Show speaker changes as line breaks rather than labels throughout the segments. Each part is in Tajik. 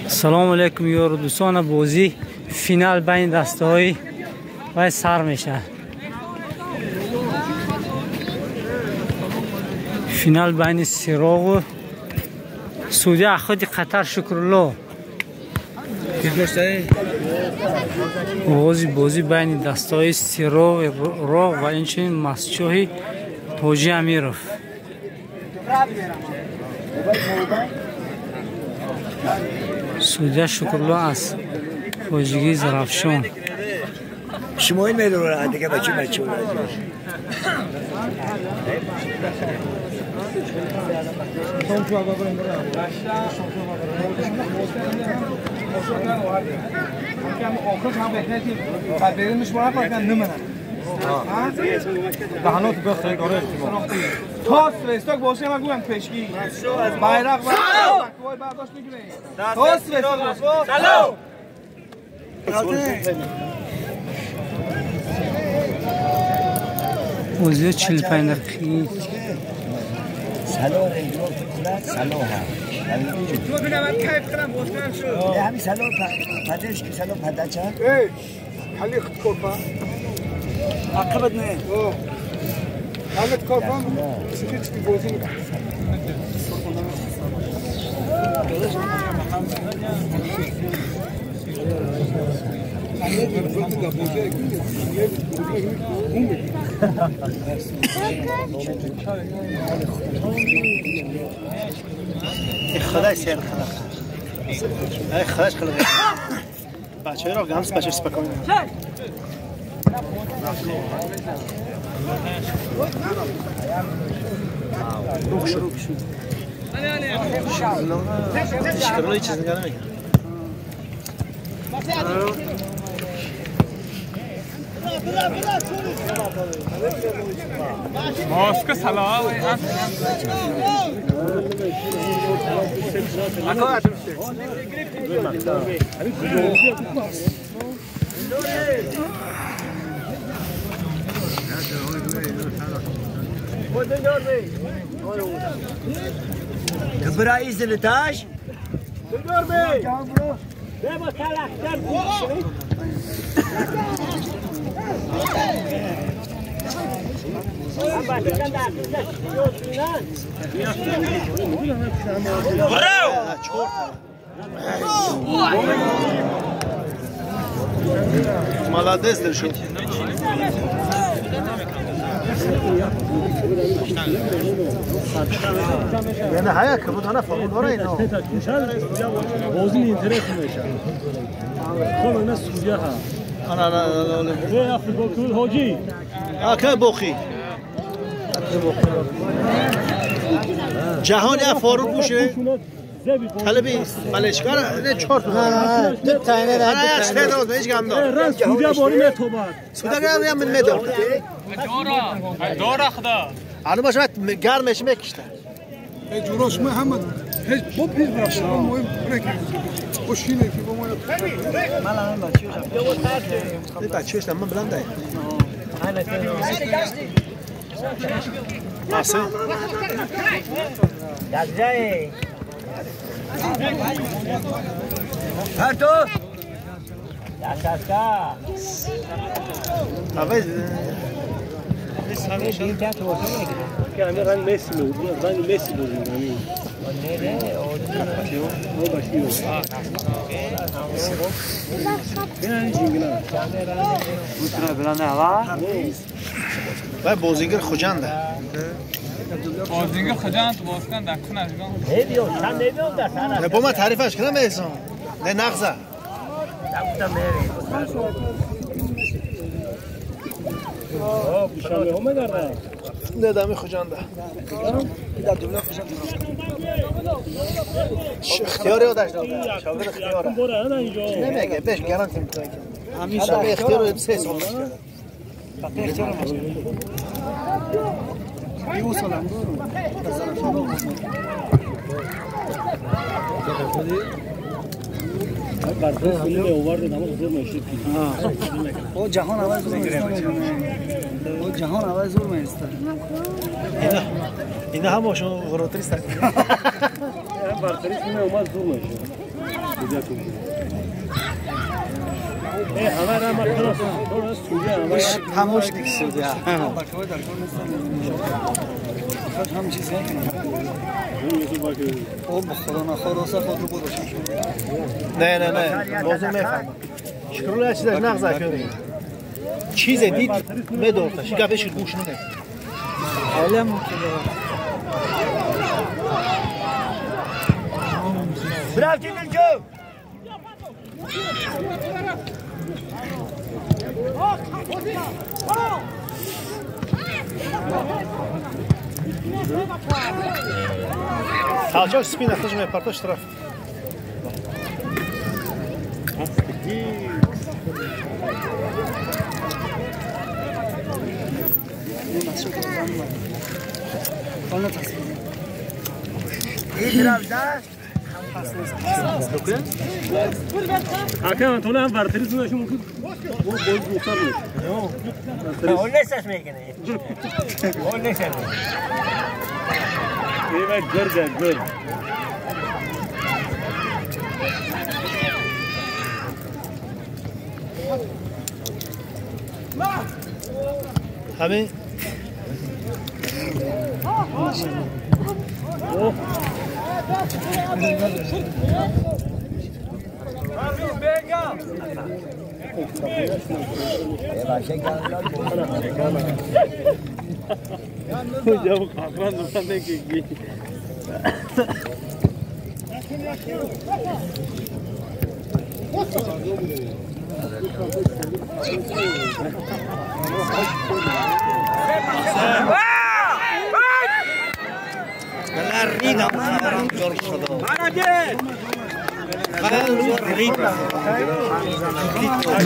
Салом алейкум ёру дӯстона, бозӣ финал байни дастаҳои вай сар мешавад. Финал байни Сироғу судья Аходи Қатар Шукрулло. Оғози бозӣ байни дастаҳои Сироғи Роғ ва инчунин Масчоҳи Ҳоҷи Амиров. Судья Шукрулло аз хоҷигии Зарафшон.
Шумо ин медонад дига бачи бачи.
تا سوستاک باشه من گویم پشکی بیرق و برداشت میکنه تا سوستاک سلام.
بازی 45 دقیقه‌ای.
سلام سلام
تو ببینم کیف کنم باز کنم شو.
همین سلام پدرش که سلام پدر چند؟
ای حالی خود عقبت نه. حالت کارفم چی چی بازی میکنم.
خدای سیر خلق. ای خداش خلق. بچه را گمس بچه سپکان. شکرلوی چیز نگاه نمیکنه.
ماسک سلام.
برای زلتاش
Молодец, дальше. یعنی هیا که بود انا فهمون داره اینا
بازی اینترنت میشه خب اینا سوریه ها
انا انا
انا فوتبال کول حاجی
اکه بوخی جهان فاروق بوشه طلبی ملشکار نه چهار تا
دو تا نه
نه سه تا هیچ گم دار
سوریه باری متوبات
سوریه گم من مدار
دورا خدا
انا باش گرمش میکشته
جوراش ما هم هیچ بوب هیچ براش مهم برک خوشینه که با ما
مالا بچه‌ش
بچه‌ش من بلنده ماسه
دزای هرتو دستا
آویز
که همه رنگ مسی بود، رنگ مسی بود همین.
و بازیگر خوجنده.
بازیگر خوجند بازیکن در کنه.
نه با من تعریفش کنم احسان. نه نغزه. نه دمی خوجنده. اختیاری یادش داده. شاگرد اختیاره. نمیگه بهش گارانتی میکنه که. همیشه اختیار 3 سال.
او جهان اول زور او جهان اول زور میست.
اینا همشون غروتریست.
برتریست نه اومد زور میشه.
Помощник судья.
Не, не, не. Бозӣ мефаҳмам. Шукрулло чизаш нағз акёри. Чизе дид медорташ. Гапеш гӯш намекунад.
Алям мумкин.
Бравчи Дилҷо!
Толчок спина худш мепарта штраф.
Акам то нам вартери зунаш мумкин. Бо боз мухтар буд.
Он несаш мекунӣ. Он несаш.
Ева гурга гур.
Ҳамин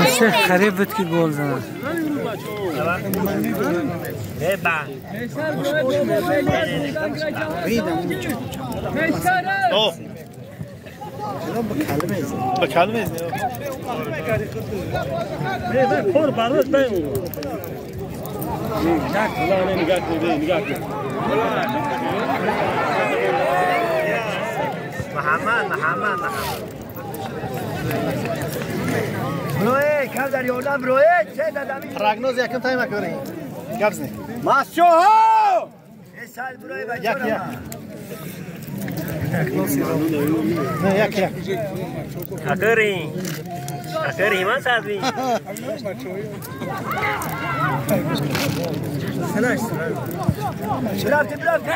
Мисли хариб буд ки гол занад.
Ба калме
Кор бардошт баем. Нигоҳ кун, нигоҳ кун.
محمد محمد محمد بروی کم در یادم بروی چه دادمی
Прогноз яким тайм акори. Гап зани.
مسجو ها سال بروی بچه
Як як. Не, як як.
اکری اکری من سازی رفتی رفتی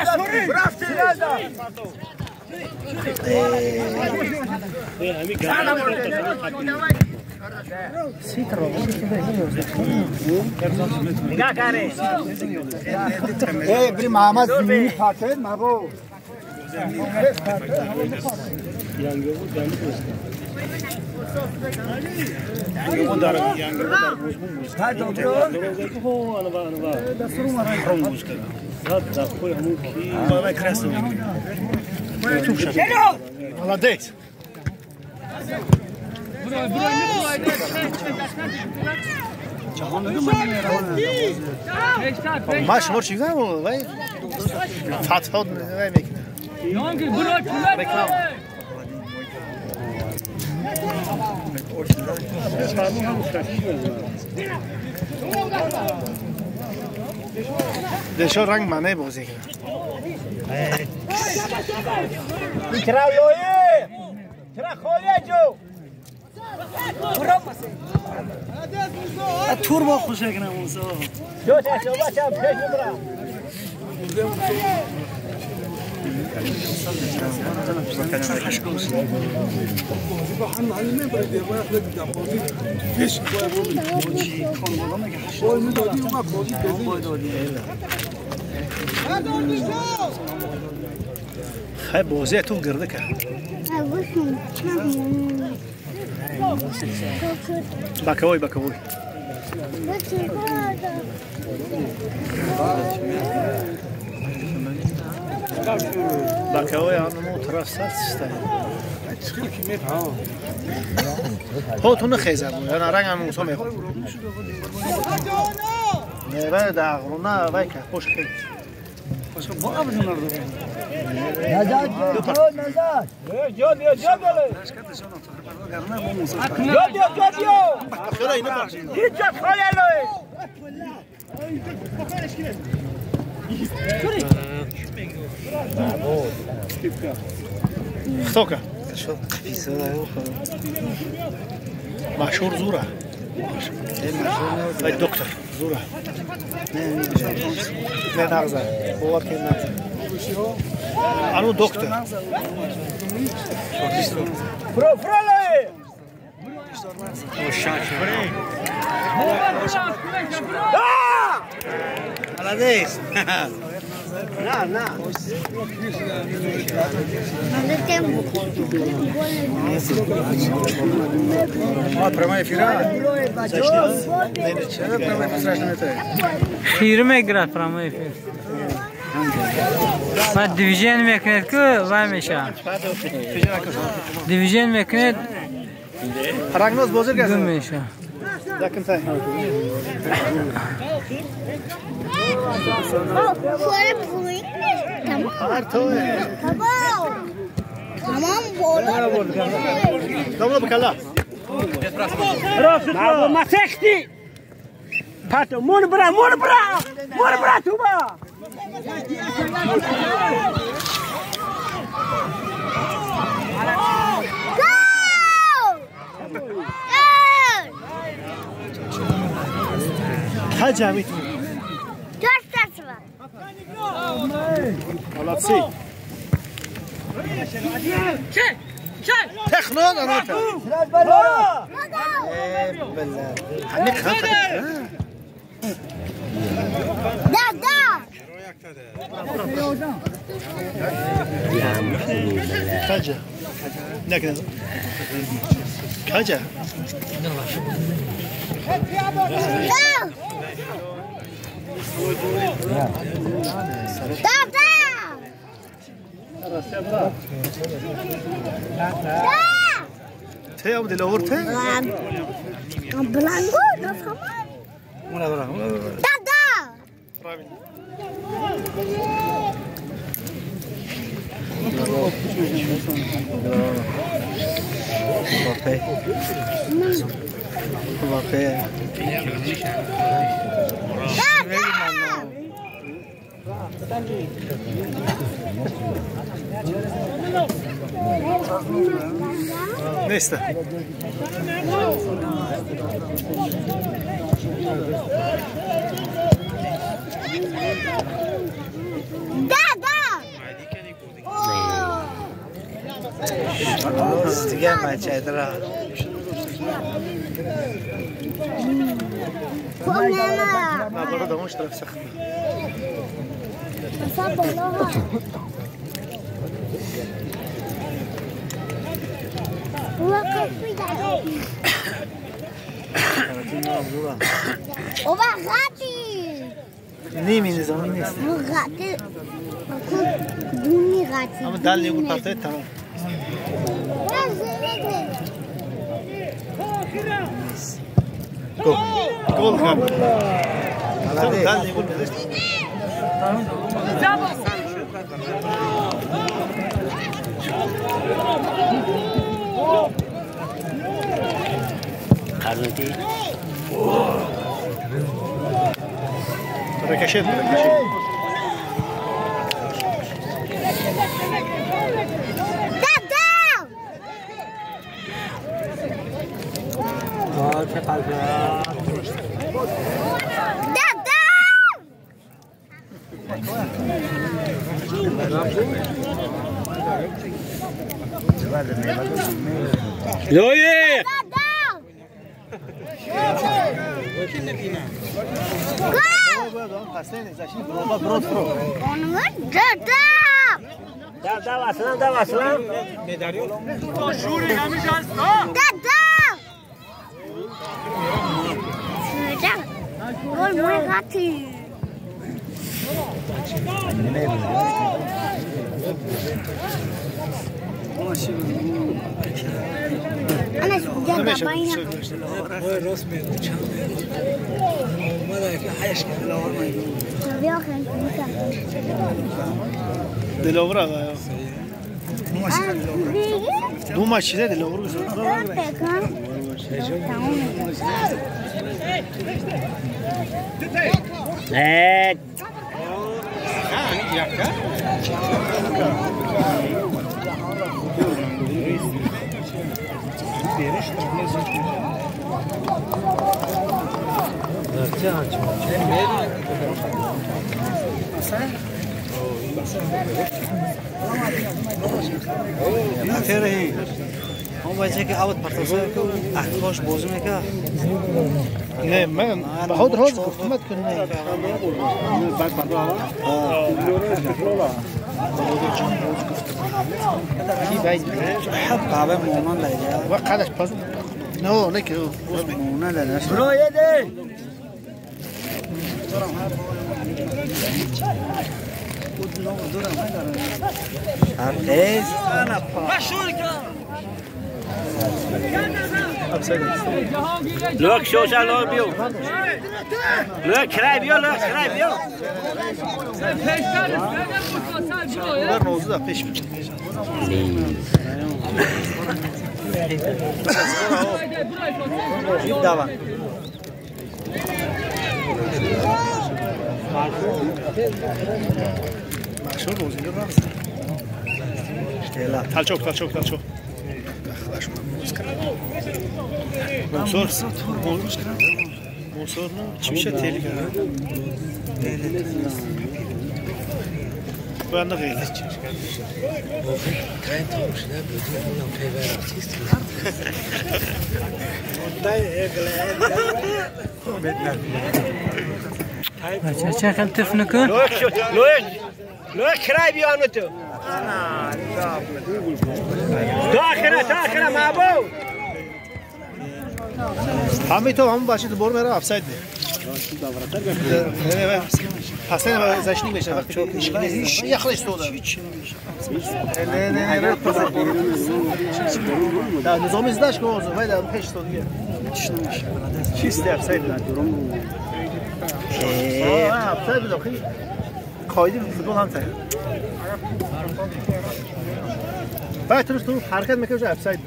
رفتی رفتی نگاه کنه
ای بری محمد زمینی پاتر مبو.
Молодец. Ма шумо чӣ гуфтам? Вай фатҳо вай мекунад. Реклама. Дешо ранг мане бозӣ кунад.
چرا لویه چرا خولیه جو
تور با خوش کنم موسی.
جو چه بچه پیش برا.
Хай бозия ту гирда кард. Боковой, боковой. Боковой анмо тараф сад стай. Ҳо ту нахезад, ана ранг ам Мусо мехӯрд. Не, вай дағруна, вай ка, хош хел. Хтока. Машур Зура. Доктор Зура. Не нағза. Бовар ки нағза. Ану доктор.
Фроле!
Молодец!
На, на.
Прямой эфир.
Хир мегирад прямой эфир. Баъд движение мекунед ку вай мешавад. Движение мекунед.
Прогноз бозир
гум мешавад.
Молодцы. Neyse. دلاور دو ماشینه دلاور
هم بچه که عود پرتاسه که احتاج بازی میکرد.
نه من به خود روز گفتم که نه.
حب مومن لیلا.
وقتش پس نه نه که
مومن لیلا.
برو یده.
هرگز.
لوک شوشا لو بیو لوک کرای بیو لوک کرای بیو
در 19 پیش Толчок, толчок, толчок. Мусор, мусор, чӣ меша телика? Банда ғайр.
چه خیلی تف نکن؟
لوک کرای بیانو تو. تاخره تاخره معبود.
همه تو همون بچه تو برو میره آفساید. اصلا زشنی میشه وقتی یه خودش تو داره. نه نه نه نه نظام ازداش که موضوع ولی پیش تو دیگه. چیست آفساید؟ آفساید بود خیلی قاعده فوتبال هم تره. بعد تو حرکت میکنه آفساید.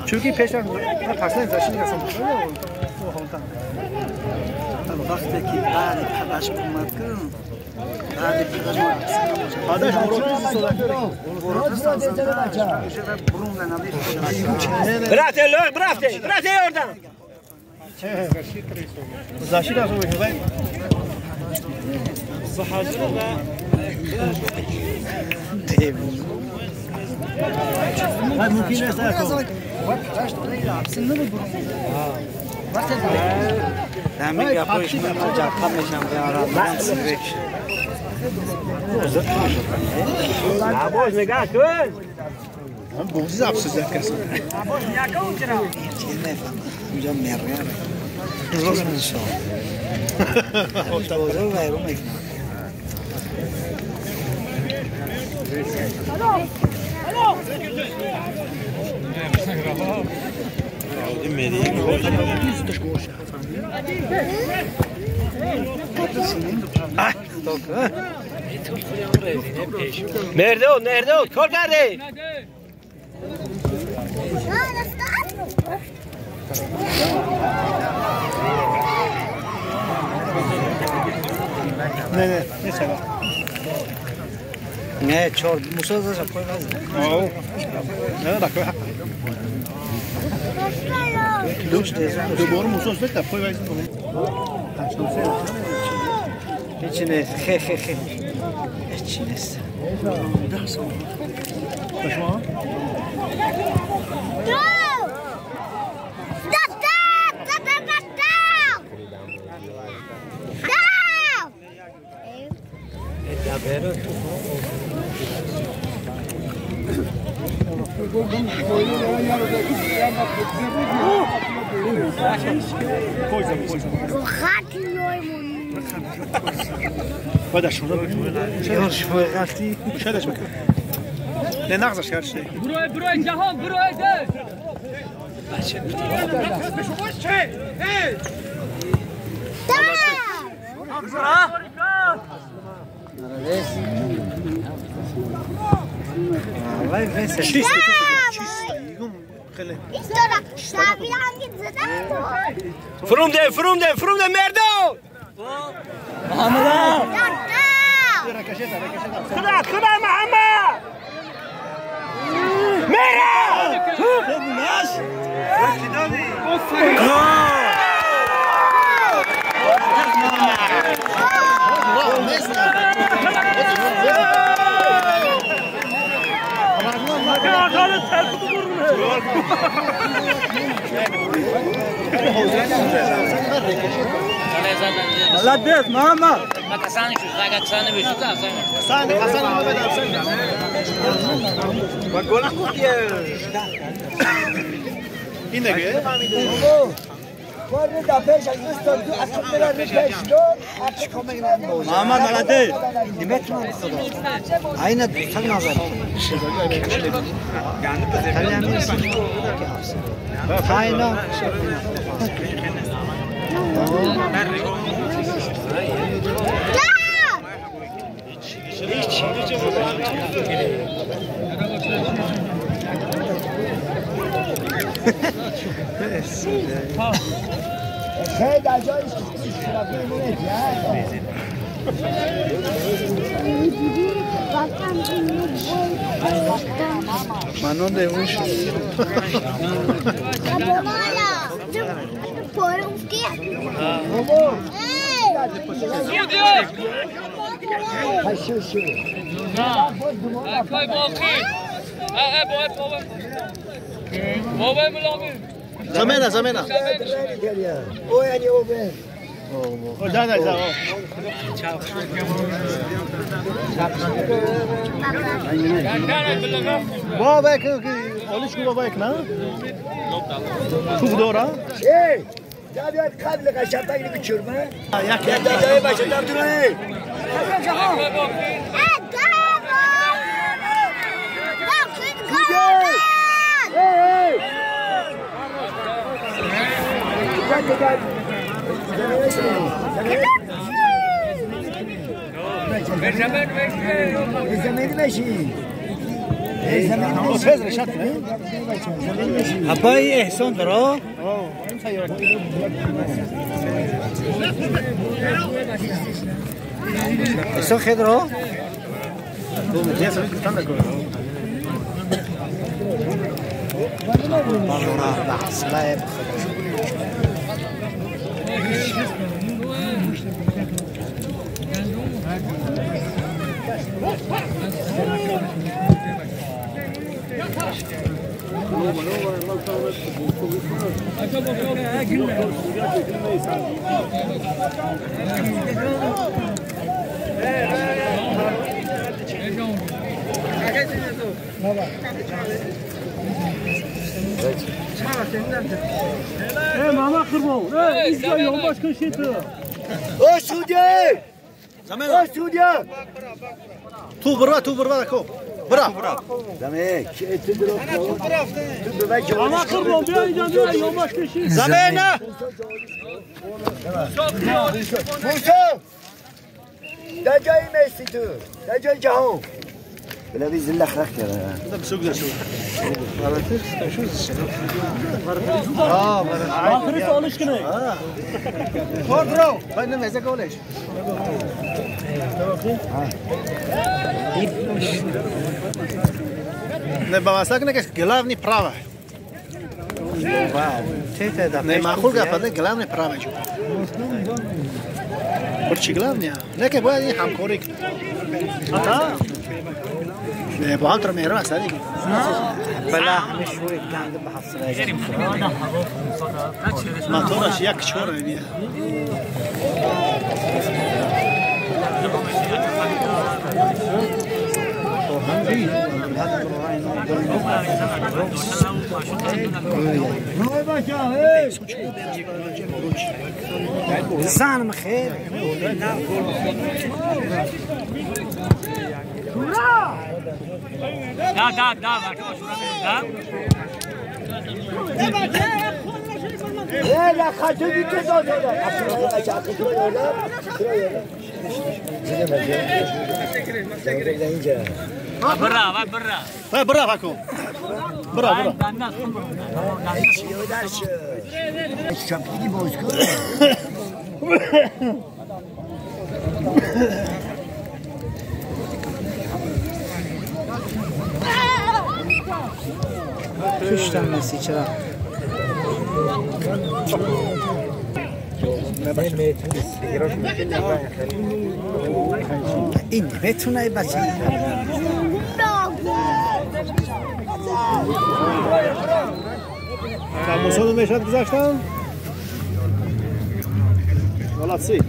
چونکی پیشم پسند زشنی هستم.
وقتی که بعد پدرش کمک کن بعد پدرش
پدرش
برافته لوک برافته برافته oradan.
زشنی هستم. ممکن است
همین گپایش من جرقه میشم که آرام
باز نگاه کن
هم بغضی افسوس کردم
چیز نفهمم اونجا مرگه راست میشه بازار ویرون میکنم
Nerede o? Nerede o? Kor nerede?
Ne ne ne sana?
Ne çor Musa da koymaz.
Ne da koy. دوباره موسی است پای وایس
هیچی نیست خی خی خی هیچی نیست
شما Не нағзаш кард.
Бурой, бурой, ҷаҳон, бурой, де.
Чисто, чисто.
Фрумде, фрумде, фрумде, мердо! Худа, худа, Муҳаммад! Мера!
Молодец, мама!
Мама, молодец! Замена, замена.
ابای احسان درا احسان خدرا
Ту бра, ту бра, ко. Бра. Замена!
در جای مسی تو در جای جهان بلا بيز الاخ
ده بسوق ده شو Не бавасак главный право. Не махул гапа, главный право. Борчи главный. Не ке бояд ҳамкорӣ. Не бо ҳам тро меҳрам аст дига.
بلا مشوری گند به حفظ
Мотораш як чора бия.
زن خیر
Да, да, да, да. Бра, бра.
Бра, Баку. Бра, бра.
Куштам Месси чаро? Ин наметуна бача.
Самусону мешад гузаштан? Молодцы.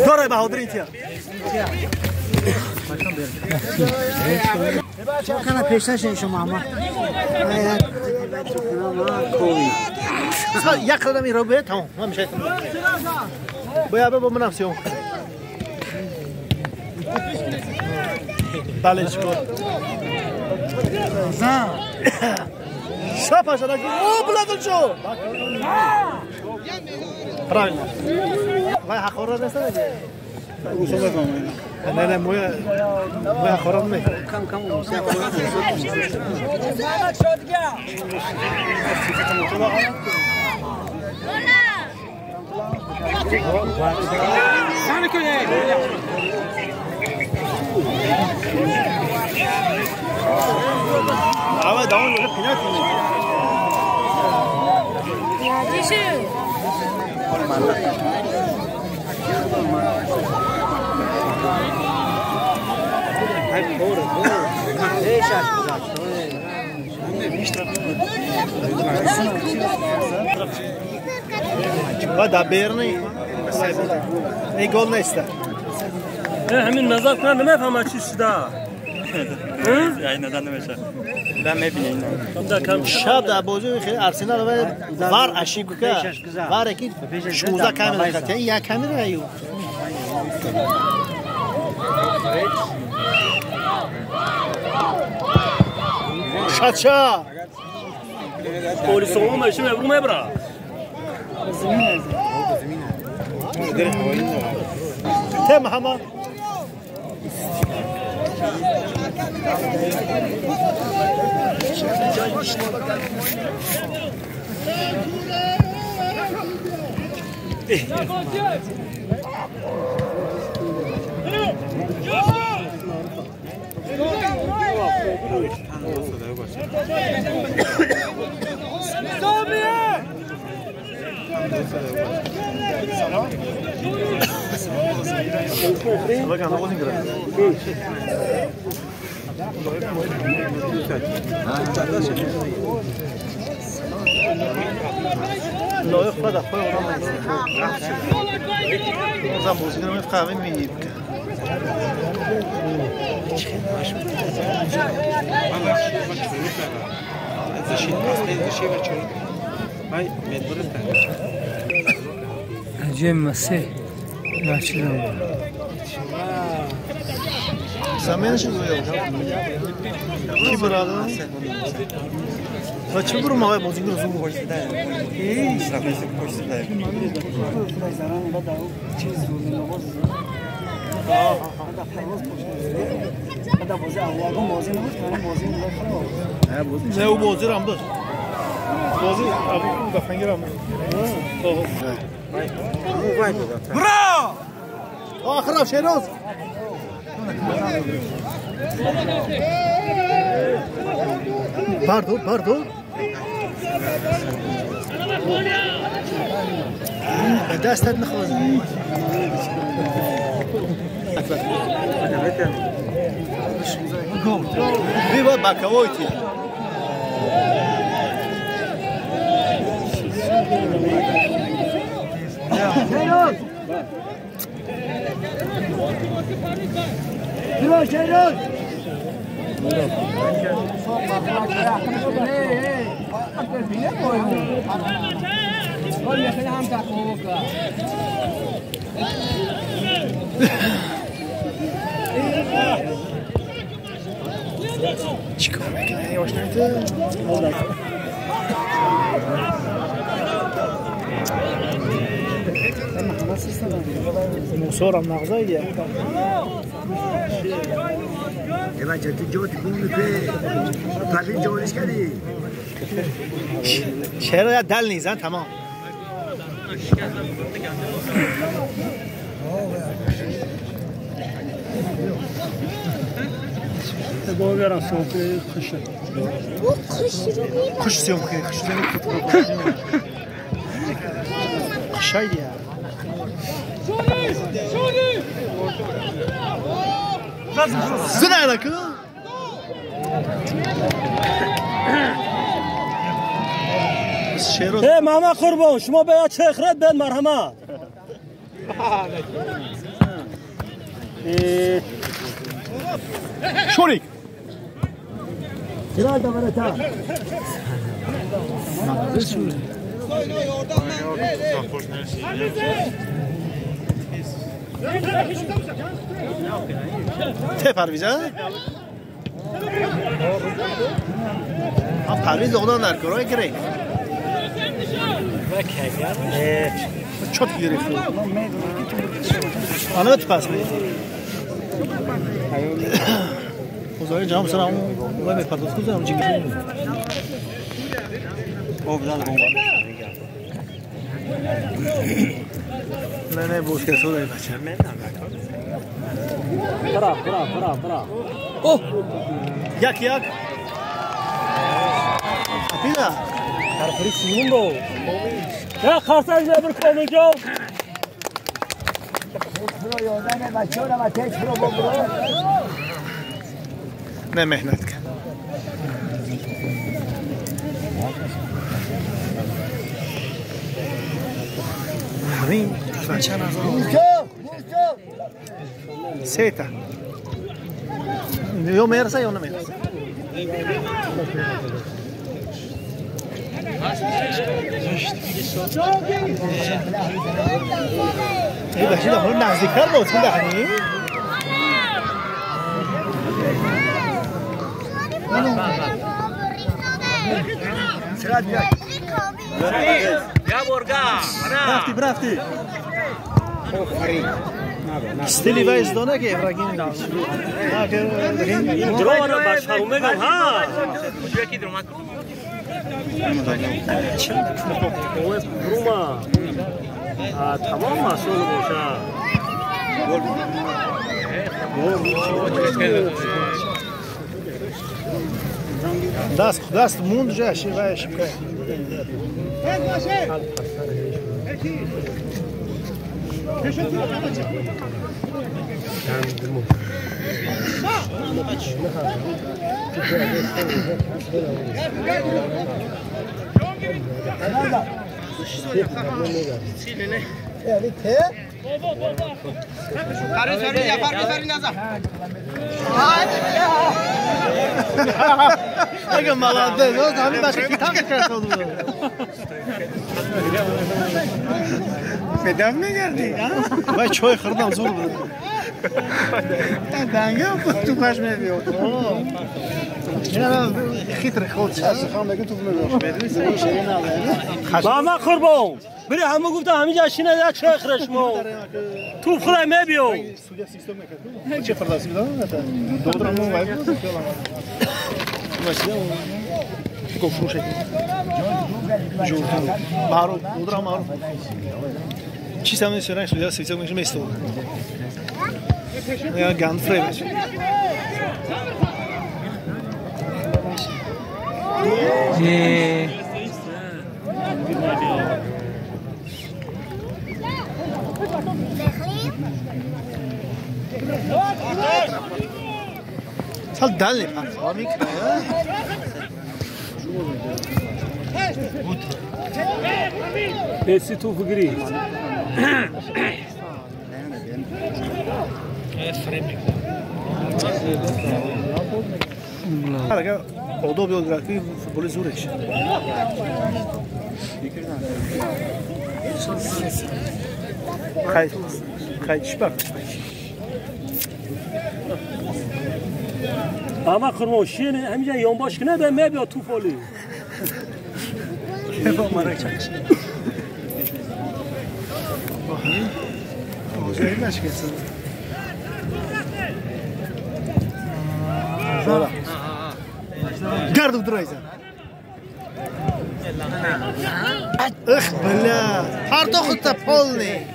Дорай Баҳодир.
Кана пешнашин шумо ама.
Як қадам иро бе тамом. Ман мешайтам. Боя бе бо манам сиём. Бале чикор. Шапа шада. О, бладил шо. Правильно. Вай ҳақорат нест неге? Не, не, моя ҳақорат не.
Кам кам.
아마 나오는 거 그냥 Да берни ин гол нест.
Ҳамин назар кунам намефаҳмам чӣ шуда. Назар намешавад.
Шаб дар бозии хеле Арсенал вар ошибка. Вар ки 16 камера хат, як камера ю. Чача.
Полисомо мешим эбру мебра.
Те Мухаммад.
عجيب مسيح
Браво! Охрав Шероз! Бардор, бардор! Дастат нахоз. Вива боковой ти.
Шероз! Шероз!
چیکار میکنه آشنایی تو؟ موسورم نغزاییه.
ای بچه تو جوت گم میکنی پروین جوانش کردی
چرا یا دل نیزن تمام خوش سیوم خیلی خوش خوشاییه زنه لکن
ای ماما قربان شما باید چخرت بین مرحمت
شوریک
چرا دوباره تا
ته پرویزه؟ پرویز اقدام در کرای گرفت چوت گرفت آنها تو پس میدی خدای جام سر همون وای میپرداز کجا هم جنگی نه نه بوش که سودای بچه
برا برا برا برا اوه
یک یک پیدا
طرفی سیمون دو یا خاصه جبر کامل جو
نه مهنت کن همین سه تا یا میرسه یا نمیرسه ای بچه داخل نزدیکتر بود دهنی رفتی استیلی وایس دونه که ابراهیم
درو باش میگم ها روما تمام مسئول باشه
دست دست موند جاش باش اگه ملاده همین بچه کتاب کرد بدم میگردی وای چای خوردم زور بود دنگه تو پش میبیاد خیتر خود
ماما قربان بری همه گفتم همینجا شینه یک چای خرش ما تو خدای میبیو
چه فرداسی بدم دو درام وای معروف دو معروف چی سمنی سرنگ سویا سیزه میشه میستو یا گند فری سال دل پرت میکنه
مسی تو بگیری
اگر آداب یاد گرفتی فوتبال زورش. Хай, хай, чипак.
اما قربان شینه همینجا یانباش کنه به می بیا تو فالی.
با مرا چکش. Гардов драйза. Эх, бля. Пардохта полный.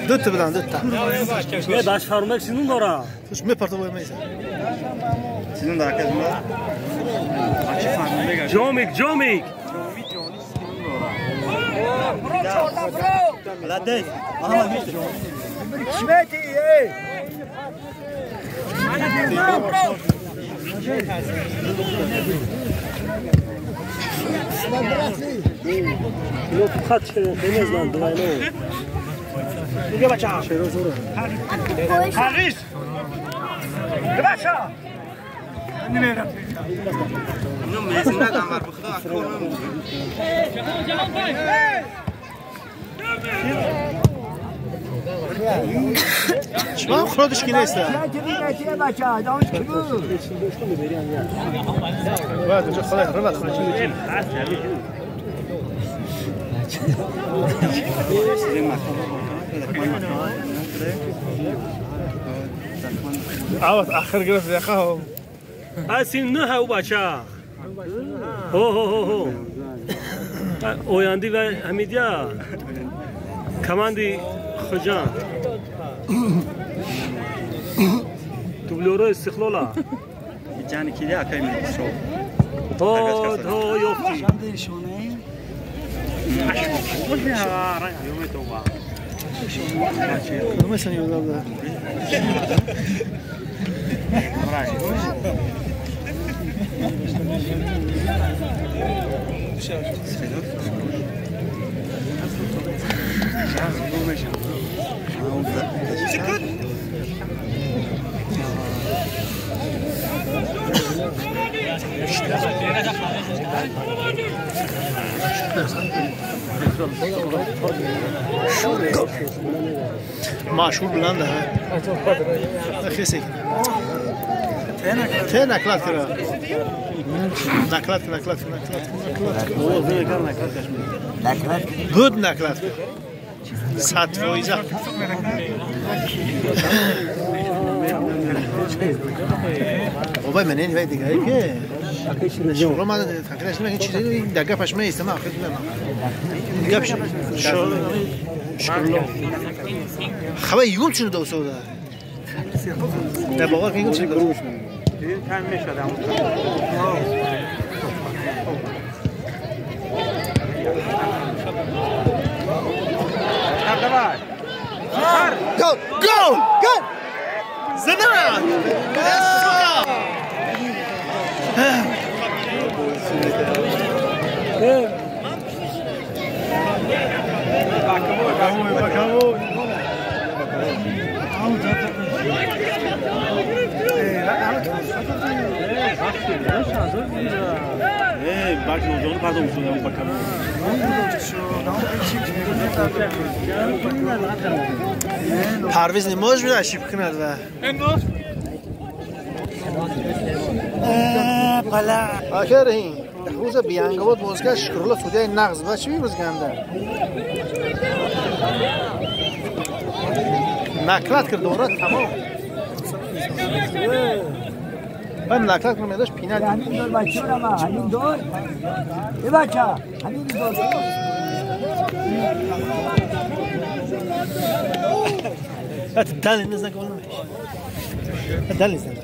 Дутта бидан, дутта.
Не даш фармак синун дора.
Туш ме партовой мейза.
Синун дора казма. Ачи фармак.
Ҷомик, ҷомик.
Молодец. Ага,
Шмети, эй.
Ну, хат не знаю, давай, ну.
Иди, бача. Харис. Бача.
Ну, мне знать, амар, бухда,
Чмам хродишки нест. Баъд инҷо худо рабат.
Ават ахир гирифт яқаҳо.
Асин на ҳав бача. Хо хо хо хо. Оянди ва Ҳамидия. Команди Хуҷанд. Дублёро Истиқлола.
Ҷани киди акай мешо.
То то ёфти.
Машҳур буланда хесе те наклад кара наклад наклад наклад наклад буд наклад 100%. Бобай ман ин вай дигаре ки шумо ман факраш намекунам чизе дар гапаш меистам охир гапш шукрулло хабар югум чун досуда дар бовар кун чун
кам мешадам. Давай.
Гол! Гол! Гол! Зина! Парвиз не может ошибку кунад ва Ахир ин рӯза биангобод бозгашт Шукрулло судяи нағз ва чӣ бозганда? Наклад кард дорад тамом. Бам наклад кард медошт пенальти.
Ҳамин дор бача ҳамин дор. Э бача ҳамин дор.
Дали не знаю, гол намеш. Дали не знаю.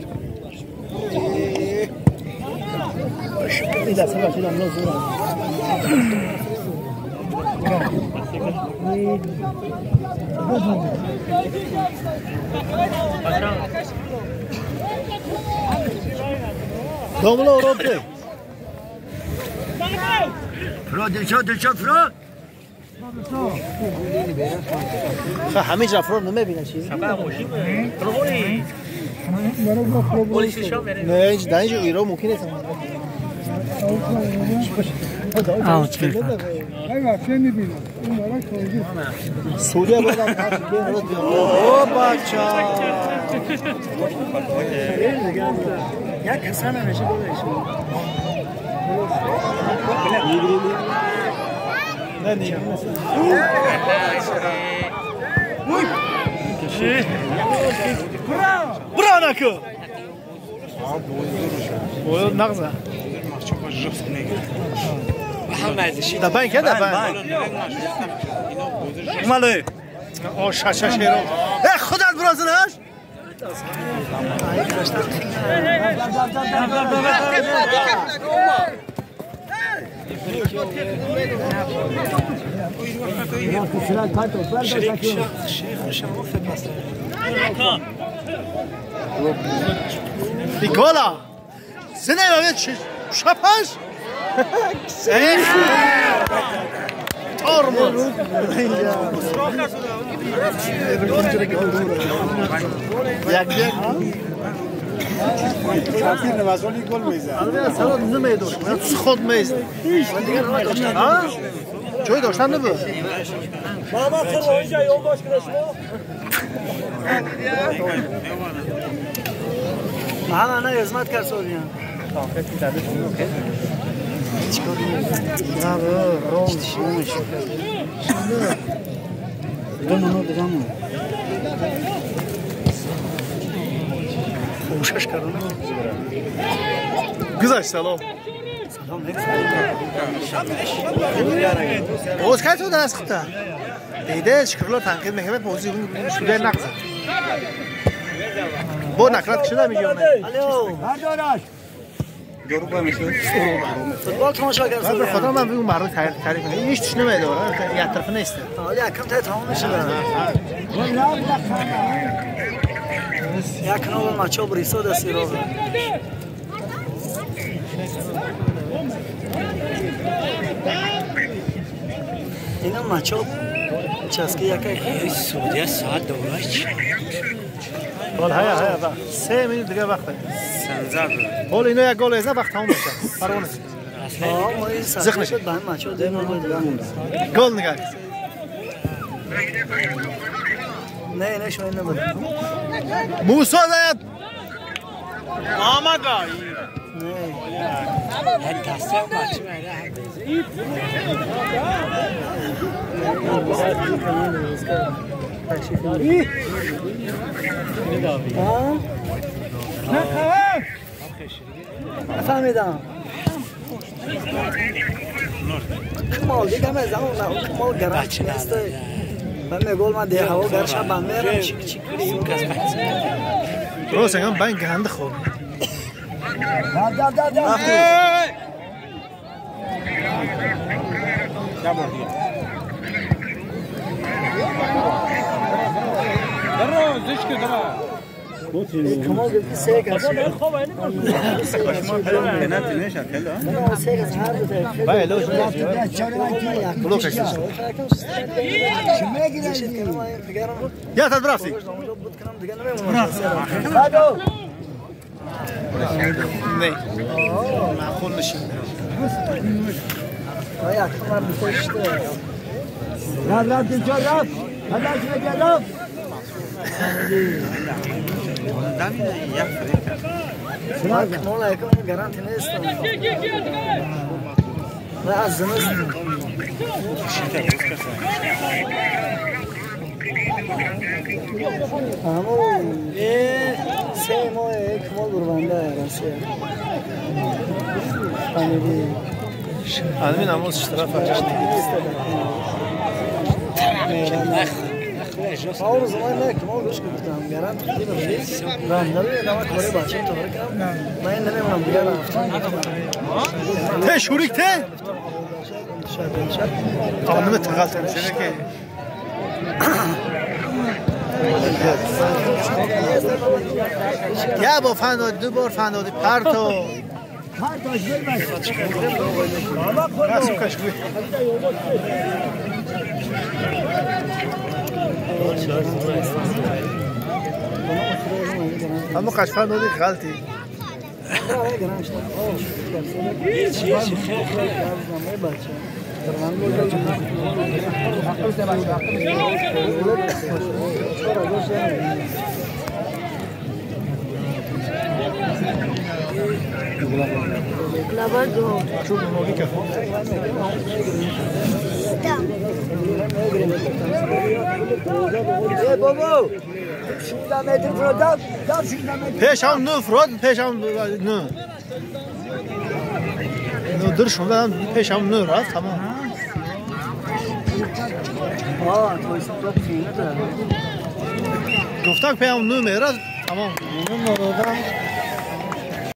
إذا سمعت إلى النظر دوملا أوروبي
فرو دلشاد دلشاد فرو
همه جا فرو نمیبینه چیزی نه در اینجا ایران ممکن نیست.
Авч гирифт.
О бача.
یک کسان همیشه بودش.
نه نه. برا نکو. نغزه. ده بانک ده بانک. ماله. آه شش شش هیرو. خودت برازنش. نیکولا سنه شپش ترمز خود میزد جای داشتن نبود
ماما خور اینجا یوم باش کنه شما
من انا خدمت کرد سوریان
گذشت سلام باز کرد تو دست خودت دیده شکرلا تنقید میکنه بازی شده نقص با نکرد شده میگه
فوتبال تماشا کرد.
خدا من بگم مردم تعریف کنه هیچ چیز نمیداره یک طرف نیست.
حالا کم تا تمام میشه. یک نوع مچو بریسو دستی رو. اینا مچو چسکی یک
سعودی ساعت دوراش.
حال هیا هیا وقت 3 میلیون دیگه وقت حال اینا یک گل ازنا وقت تمام میشه پروانه زخم
شد به هم مچو ده میلیون دیگه مونده
گل نگاه
نه نه شما نبود
موسی زد
محمد بای
نه دسته بچه
نفهمیدم کمال دیگه همه زمان نه کمال گرچه نیست من میگم من ده هوا گرچه من میرم چی چی کنیم
درست انگار بنگ گند خورد
دا دا دا
کمال گفت سه کس
یا تا برافتی نه معقول نشین
کمال یکم گارانتی نیست. نه از زمستون. همون سه ماه کمال برونده راسته. فهمیدی؟
همین نماز اشتراک فرشته.
آن زمان نه کمال گوش گفتم گارانتی خیلی رانداری ادامه کوره بچه تو برکم من نمیمونم دیگه رفتم
ته شوریک ته آنم تقال تنشه که یه با فن دادی دو بار فن دادی پرتو اما قشفن دادی غلطی
بابا 16 متر فراد 16 متر
پیشم نه فراد پیشم نه نه در 16 پیشم نه راست تمام
آه تو استوب
گفتم پیام نه میرد تمام
نه